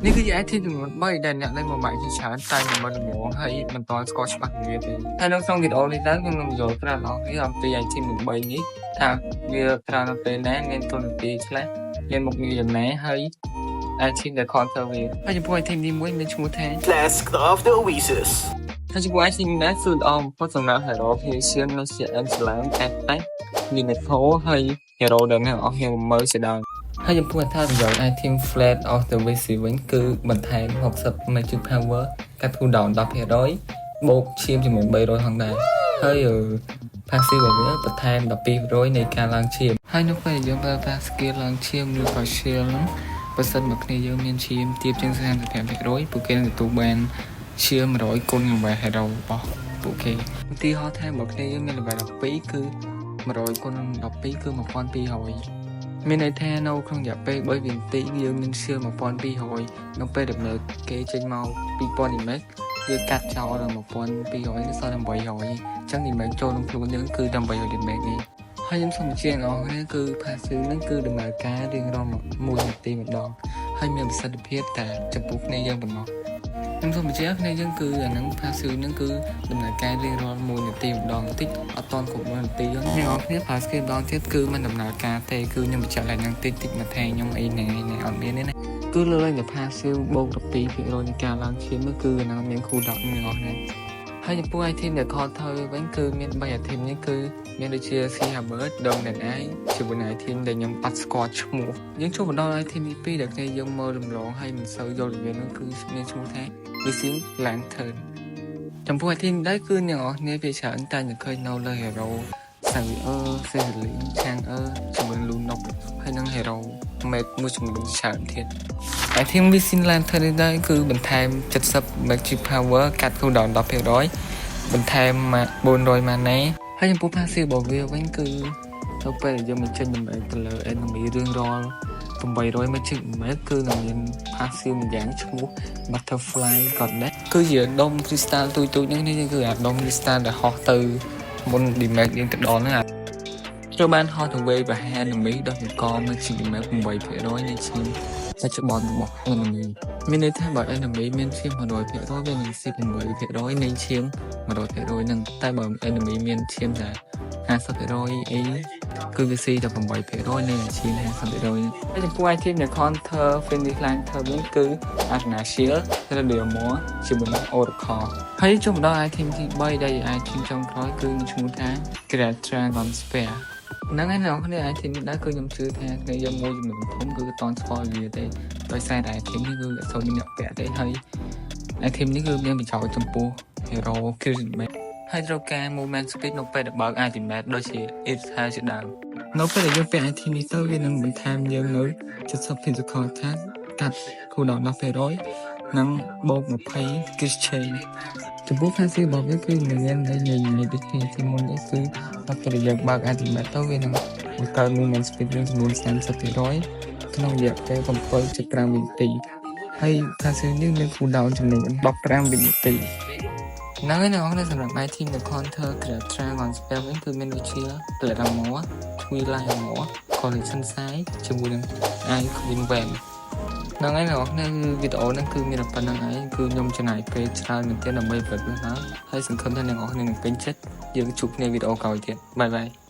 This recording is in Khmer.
នេះគឺជា item ចំនួន3ដែលអ្នកលេង mobile ជាច្រើនតែមិនមើលល្មមហើយមិនទាន់ស្គាល់ច្បាស់ពីវាទេហើយនៅក្នុងវីដេអូនេះដែរខ្ញុំនឹងបញ្យល់ប្រាប់អ្នកនរគ្នាអំពី item ទាំង3នេះថាវាប្រើនៅពេលណាមានតួនាទីខ្លះមានមុខងារយ៉ាងណាហើយ item ដែល counter វាហើយចំពោះ item នេះមួយមានឈ្មោះថា Flask of the Oasis. ហើយចំពោះ item នេះគឺល្អបំផុតសម្រាប់ hero Patient ដូចជា Angela, Attack, Minotaur ហើយ hero ដែលអ្នកនរគ្នាមើលជាដើមហើយចំពោះអត្ថប្រយោជន៍ item Flask of the Oasis វិញគឺបន្ថែម60 magic power កាត់ cooldown 10%បូកឈាមចំនួន300ហងដែរហើយ passive របស់វាបន្ថែម12%នៃការឡើងឈាមហើយនៅពេលដែលយើងប្រើប្រាស់ skill ឡើងឈាមឬក៏ shield ហ្នឹងបើសិនបើគ្នាយើងមានឈាមទាបជាង35%ពួកគេនឹងទទួលបានឈាម100គុណនឹង level hero របស់ពួកគេឧទាហរណ៍ថាបើគ្នាយើងមាន level 12គឺ100គុណនឹង12គឺ1200មានន័យថានៅក្នុងរយៈពេល3វិនាទីយើងមានឈាម1200នៅពេលដែលមើលគេចេញមក2000 damage យើងកាត់ចោលដល់1200សល់800អញ្ចឹង damage ចូលក្នុងខ្លួនយើងគឺ800 damage នេះហើយខ្ញុំសូមបញ្ជាក់ដល់អ្នកគឺ passive ហ្នឹងគឺដំណើរការរៀងរាល់1នាទីម្ដងហើយមានប្រសិទ្ធភាពតែចំពោះគ្នាយើងប៉ុណ្ណោះខ្ញុំសូមបញ្ជាក់គ្នាយើងគឺអាហ្នឹង passive ហ្នឹងគឺដំណើរការរៀងរាល់1នាទីម្ដងតិចអត់តន់គ្រប់1នាទីហ្នឹងអ្នកនរគ្នាប្រើ skill ម្ដងទៀតគឺមិនដំណើរការទេគឺខ្ញុំបញ្ជាក់ឡើងហ្នឹងតិចតិចមកថាខ្ញុំអីណែណែអត់មានទេណាគឺលើកលែងតែ passive បូក12%នៃការឡើងឈាមគឺអាហ្នឹងមាន cooldown អ្នកនរគ្នាហើយចំពោះ item ដែល counter វិញគឺមាន3 item នេះគឺមានដូចជា Sea Halberd Dominant Ice ជាមួយនឹង item ដែលខ្ញុំអត់ស្គាល់ឈ្មោះយើងចូលមកដល់ item ទី2ដែលគ្នាយើងមើលរំលងហើយមិនសូវយល់ពីវានោះគឺមានឈ្មោះថា Wishing Lantern ចំពោះ item ដែរគឺអ្នកនរគ្នាភាគច្រើនតែនឹងឃើញនៅលើ hero Xavier, Cecilion, Chang'e ជាមួយ Lunox ហើយនិង hero mage មួយចំនួនច្រើនទៀត item Wishing Lantern នេះដែរគឺបន្ថែម70 magic power កាត់ cooldown 10%បន្ថែម400 mana ហើយចំពោះ passive របស់វាវិញគឺទៅពេលដែលយើងបញ្ចេញ damage ទៅលើ enemy រឿងរាល់800 magic damage គឺនឹងមាន passive ម្យ៉ាងឈ្មោះ Butterfly Goddess គឺជាដុំ crystal ទូចៗហ្នឹងនេះគឺអាដុំ crystal ដែលហោះទៅមុន damage យើងទៅដល់ហ្នឹងអាត្រូវបានហោះទៅវេប្រហែល enemy ដោយបង្ក magic damage 8%នៃឈាមបច្ចុប្បន្នរបស់ enemy មានន័យថាបើ enemy មានឈាម100%វានឹងស៊ី8%នៃឈាម100%ហ្នឹងតែបើ enemy មានឈាមតែ50%អីគឺវាស៊ីតែ8%នៃឈាម50%ហ្នឹងហើយចំពោះ item នៃ counter Wishing Lantern វិញគឺ Arcana Shield Radiomore ជាមួយនឹង Oracle ហើយចូលមកដល់ item ទី3ដែលជា item ចុងក្រោយគឺមានឈ្មោះថា Great Dragon Spear ហ្នឹងហើយអ្នកនរគ្នា item នេះដែរគឺខ្ញុំជឿថាគ្នាយើងមួយចំនួនធំគឺអត់តស្គាល់វាទេដោយសារតែ item នេះគឺអត់សូវមានអ្នកពាក់ទេហើយ item នេះគឺមានប្រយោជន៍ចំពោះ hero Crimson ហើយត្រូវការ movement speed នៅពេលដែលបើក ultimate ដូចជា Irithel ជាដើមនៅពេលដែលយើងពាក់ item នេះទៅវានឹងបន្ថែមយើងនៅ70 physical attack កាត់ cooldown 10%និងបូក20 crit chance ចំពោះ passive របស់វាគឺមិនមានន័យញញដូចគ្នាទីមុននេះគឺដល់ពេលដែលយើងបើក ultimate ទៅវានឹងបង្កើន movement speed យើងចំនួន30%ក្នុងរយៈពេល7.5វិនាទីហើយ passive នេះមាន cooldown ចំនួន15វិនាទីហ្នឹងហើយអ្នកនរសម្រាប់ item នៅ counter Great Dragon Spear វិញគឺមានដូចជា Blade Armor, Twilight Armor, Collection Size ជាមួយនឹង Ice Queen Wand ហ្នឹងហើយអ្នកនរគ្នាគឺវីដេអូហ្នឹងគឺមានតែប៉ុណ្្នឹងឯងគឺខ្ញុំចំណាយពេលច្រើនមែនទែនដើម្បីផលិតវាឡើងហើយសង្ឃឹមថាអ្នកនរគ្នានឹងពេញចិត្តយើងជួបគ្នាវីដេអូក្រោយទៀត bye bye.